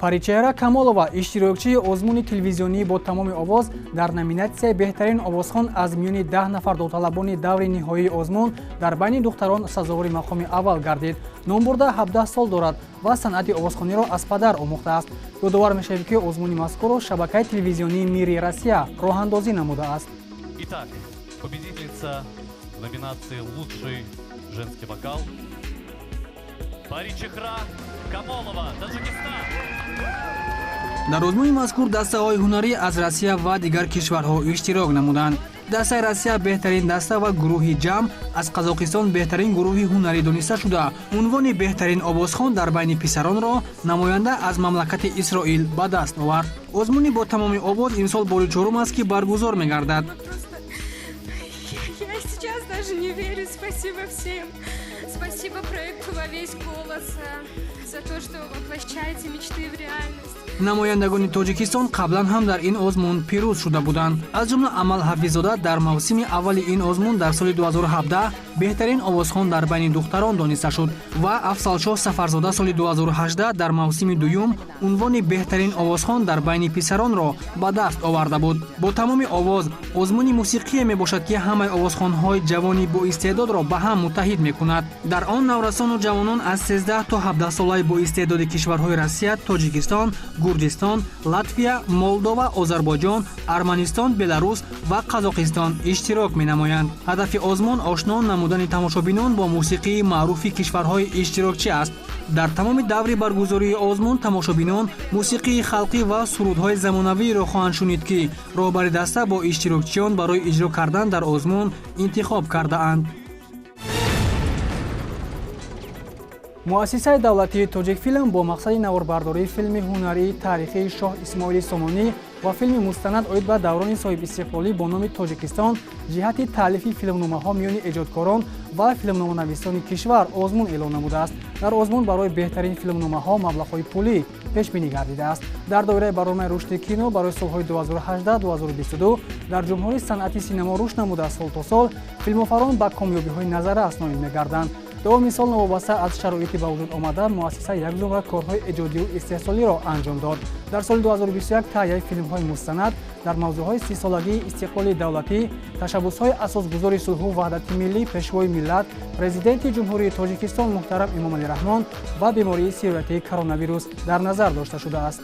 Паричеҳра Камолова, иштирокчии озмуни телевизионӣ «Бо тамоми овоз», дар номинатсияи беҳтарин овозхон аз миёни 10 нафар довталабони даври ниҳоии озмун дар байни духтарон сазовори мақоми аввал гардид. Номбурда 17 сол дорад ва санъати овозхониро аз падар омӯхтааст. Ёдовар мешавем, ки озмуни мазкурро шабакаи телевизионии «Мири Россия» роҳандозӣ намудааст. Итак, победительница в номинации «Лучший женский вокал» Паричехра Камолова, Таджикистан. Дар озмуни мазкур дастаҳои ҳунарӣ аз Россия ва дигар кишварҳо иштирок намуданд. Дастаи Россия беҳтарин даста ва гурӯҳи ҷамъ аз Қазоқистон беҳтарин гурӯҳи ҳунарӣ дониста шуда, унвони беҳтарин овозхон дар байни писаронро намоянда аз мамлакати Исроил ба даст овард. Озмуни «Бо тамоми овоз» имсол бори чорум аст, ки баргузор мегардад. Я сейчас даже не верю. Спасибо всем. Спасибо проекту «Во весь голос» за то, что воплощаете мечты в реальность. Намояндагони Тоҷикистон қаблан ҳам дар ин озмун пирӯз шуда буданд. Аз ҷумла Амал Ҳафиззода дар мавсими аввали ин озмун дар соли 2017 беҳтарин овозхон дар байни духтарон дониста шуд ва Афзалшоҳ Сафарзода соли 2018 дар мавсими дуюм унвони беҳтарин овозхон дар байни писаронро ба даст оварда буд. «Бо тамоми овоз» озмуни мусиқие мебошад, ки ҳамаи овозхонҳои ҷавони боистеъдодро ба ҳам муттаҳид мекунад. Дар он наврасону ҷавонон аз 13 то 17 солаи боистеъдоди кишварҳои Россия, Тоҷикистон, Гурҷистон, Латвия, Молдова, Озарбойҷон, Арманистон, Беларус ва Қазоқистон иштирок менамоянд. Ҳадафи озмун ошно намудани тамошобинон бо мусиқии маъруфи кишварҳои иштирокчӣ аст. Дар тамоми даври баргузории озмун тамошобинон мусиқии халқӣ ва сурудҳои замонавиро хоҳанд шунид, ки роҳбари даста бо иштирокчиён барои иҷро кардан дар озмун интихоб кардаанд. Муассисаи давлатии «Тоҷикфилм» бо мақсади наворбардории филми ҳунарии таърихии шоҳ Исмоили Сомонӣ ва филми мустанад оид ба даврони соҳибистиқлолӣ бо номи Тоҷикистон ҷиҳати таълифи филмномаҳо миёни эҷодкорон ва филмноманависони кишвар озмун эълон намудааст. Дар озмун барои беҳтарин филмномаҳо маблағҳои пулӣ пешбинӣ гардидааст. Дар доираи барномаи рушди кино барои солҳои 2018-2022 дар ҷумҳурӣ санъати синемо рушд намуда, сол то сол филмофарон ба комёбиҳои назаррас ноил мегарданд. Давоми сол, новобаста аз шароити ба вуҷуд омада, муассиса як зумра корҳои эҷодию истеҳсолиро анҷом дод. Дар соли 2021 таҳияи филмҳои мустанад дар мавзӯъҳои 30-солагии истиқлоли давлатӣ, ташаббусҳои асосгузори сулҳу ваҳдати миллӣ, Пешвои миллат, Президенти Ҷумҳурии Тоҷикистон муҳтарам Эмомалӣ Раҳмон ва бемории сироятии коронавирус дар назар дошта шудааст.